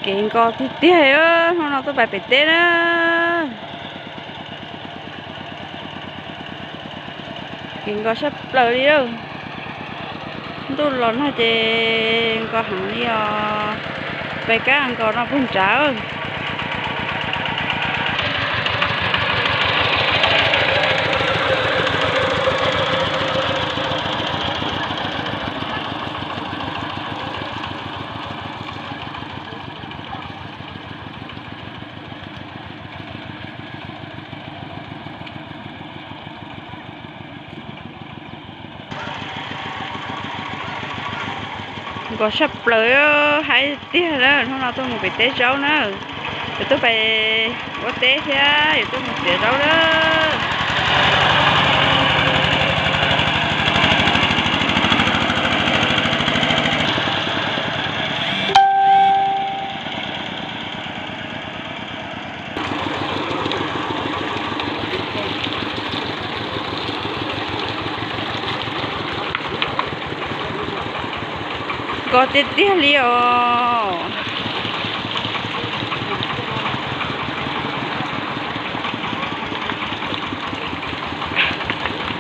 Kev nkos tiag tiag, hnub no tuaj pais pem teb na. Kev nkos saj plaws li. Ntuj los nag ces nkos heev li os. Pem kab nkos no puag nrad. Nkos saj plaws, haib tiag na. Hnub no tuaj mus pem teb zaub na. Yuav tuaj pais ua teb thiab yuav tuaj mus txiav zaub na. Nkos tiag tiag li os.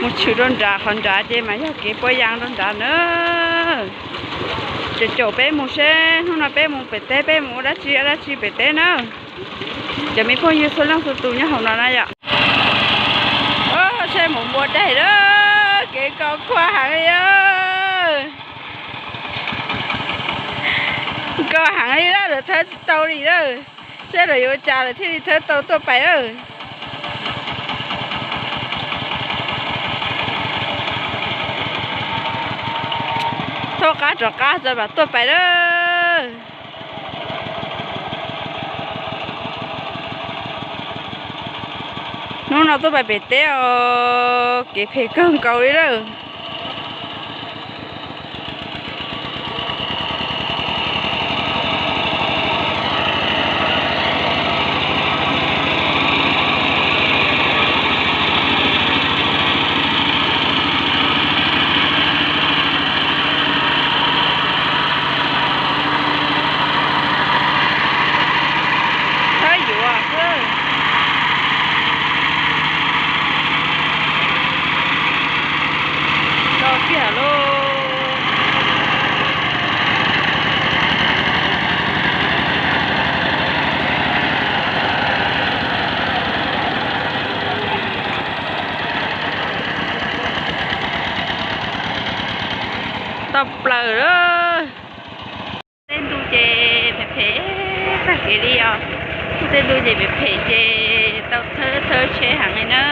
Mus tshwm rau nrad, qhov nrad ces mas yog kev puas yas rau nrad na. Caum caum peb mus seb hnub no peb mus pem teb peb mus ua dab tsi ua dab tsi pem teb na. Cov me phooj ywg txhua leej txhua tus nyob hauv no na yom. Seb mus npua daig na, kev nkos khuav heev li. Nkos heev li na, lawv thawb tsis tau li na. Seb lawv yuav ua cas lawv thiaj li thawb tau tuaj pais na. Thauj qab rov qab tso mam tuaj pais na. Hnub no tuaj pais pem teb os, kev phem kawg nkaus li lawm. Thawb yuav xwb. Tau tiag lauj. Tau plaws lawm. Tej ntu ces phem phem tag kev li os. Tej ntu ces phem phem ces tau thawb thawb tsheb heev li na.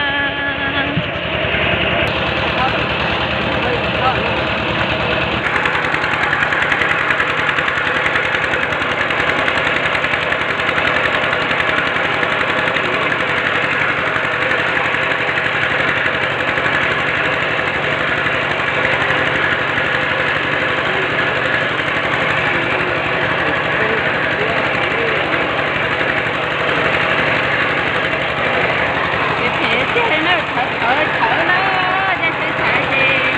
Phem tiag li na, thawv thawv thawv na, nej seb thaiv ces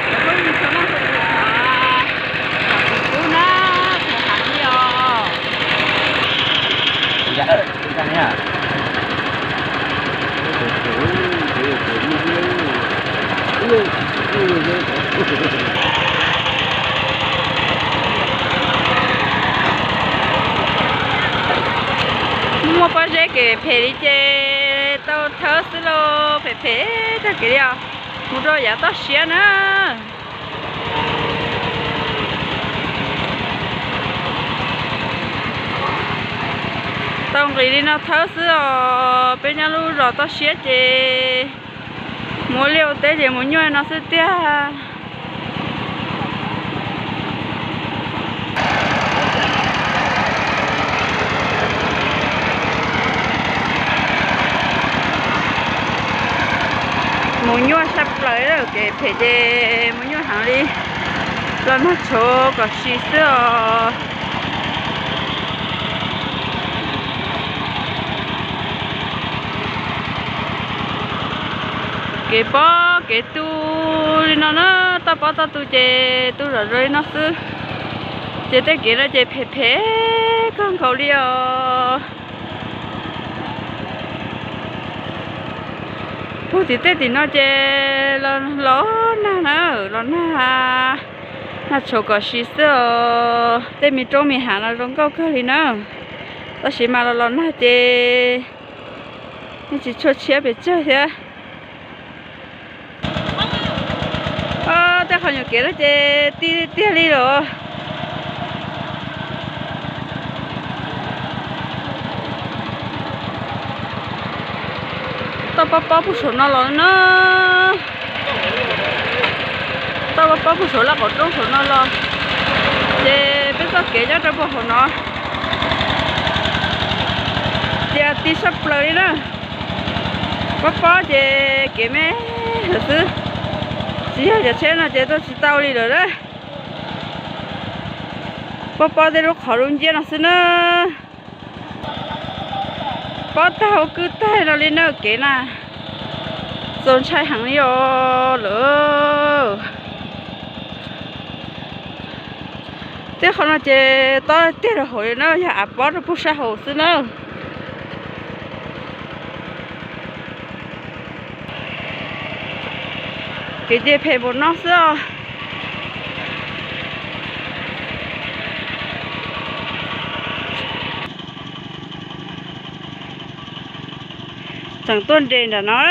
cov phooj ywg txhua leej txhua tus thov zam txim pub na, phem heev li os. Muaj pob zeb kev phem li ces tau thawb xwb lauj, phem phem tag kev li os. Mus rau yav toj siab na. Tau nqis li no thawb xwb os, peb nyob lub zos toj siab ces mus ua liaj ua teb ces mus nyuaj no xwb tiag. Mus nyuaj saj plaws, kev phem ces mus nyuaj heev li. Los nag tshauv kom sim xwb os. Kev pob kev tu li no na, toj pob toj tu ces tu zom zaws li no xwb. Ces tej kev no ces phem phem kawg nkaus li os. Puag tim tej tim no ces los los nag na, los nag, nag tshauv kom si xwb os. Tej me roob me hav no zoo nkauj kawg li na, tab sis mas los los nag ces yeej tsis tshua tshiab pes tsawg thiab. Tej qhov nyuam kev no ces ti tiag li lawm. Toj pob pob puag saum no los na. Toj pob pob puag saum laj qaum roob saum no los, ces peb txoj kev nyob rau puag hauv no ces ti sab plaws li na. Pob pob ces kev me lawm xwb, tsis yog cov tsheb no ces tuaj tsis tau li lawm na. Pob pob tej lub qhov lub nciab no xwb na. Pob tag hauv kwj tag no li na kev na, txaus ntshai heev li os lawm. Tej qhov no ces tob tiag rau hauv li na, yog av pob rau puag sab hauv xwb na. Kev ces phem npaum no xwb os. Tseem tuaj nres nram no.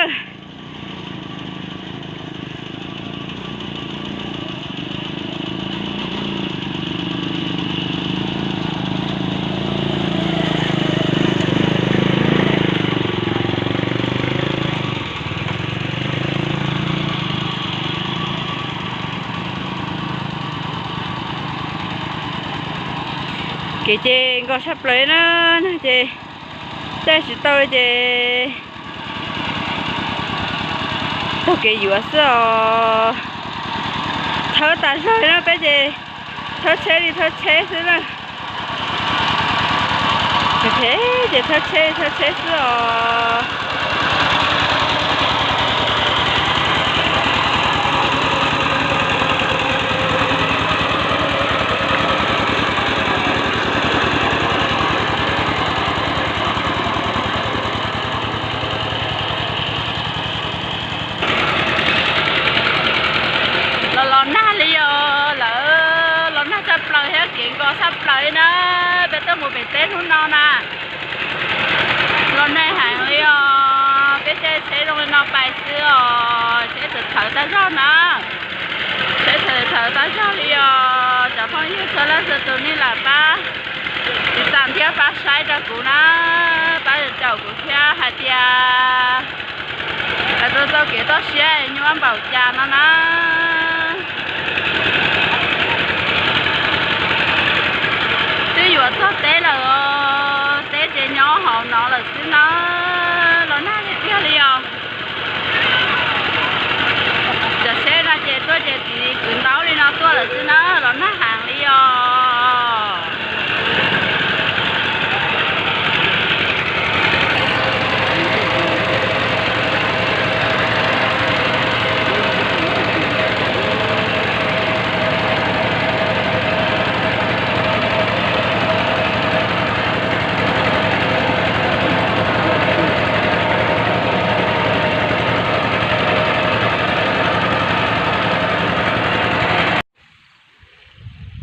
Kev ces nkos sab plaws na, nag ces caij tsis tau li ces taug kev yuav xwb os. Thawb tas zog li na, peb ces thawb tsheb li thawb tsheb xwb na. Phem phem ces thawb tsheb li thawb tsheb xwb os. Los los nag li os lawm, los nag tshaj plaws thiab kev nkos tshaj plaws li na. Peb tuaj mus pem teb hnub no na, los nag heev li os. Peb caij tsheb zoo li no pais xwb os, tsheb thawv thawv tag zog na. Tsheb thawv thawv tag zog li os. Cov phooj ywg txhua leej txhua tus nej lam pab tiv tam thiab pab saib rau kuv na, pab caum kuv thiab hais tias hais rau txoj kev toj siab nyuaj npaum cas no na. Twb yuav txog teb lawm os, teb ces nyob hauv no lawm xwb na, los nag tiag tiag li os. Cov tsheb no ces tuaj ces txiv kwv ntaub li no tuaj lawm xwb na, los nag heev li os.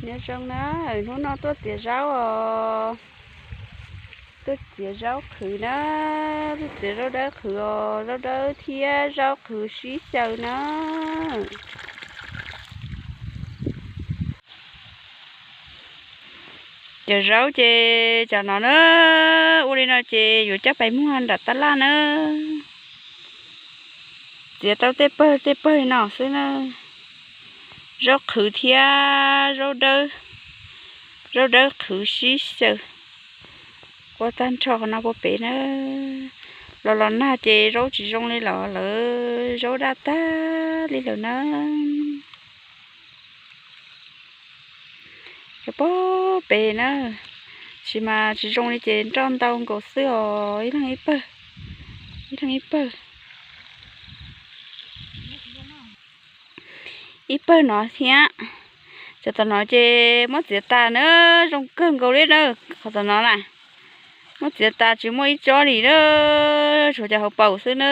Nyob zoo na, hnub no tuaj txiav zaub os. Tuaj txiav zaub qhwv na, tuaj txiav zaub dawb qhwv os, zaub dawb thiab zaub qhwv sib xyaw na. Cov zaub ces cov no na, ua li no ces yuav coj pais muag nram tab laj na. Txiav tau tej pawg tej pawg no xwb na. Zaub qhwv thiab zaub dawb, zaub dawb qhwv sib xyaw. Ua tag nrho qhov no puag pem na. Los los nag ces zaub tsis zoo li los lawm, zaub daj tag li lawm na. Cov puag pem na, tsis mas tsis zoo li ces nroj ntau nkaus xwb os, ib leeg ib pawg, ib leeg ib pawg. Ib pawg no thiab, Cov tom no ces muab txiav tas na, zoo kawg nkaus li na. Qhov tom no na, muab txiav tas tsis muaj ib tsob li na, tshuav cov hauv paus xwb na.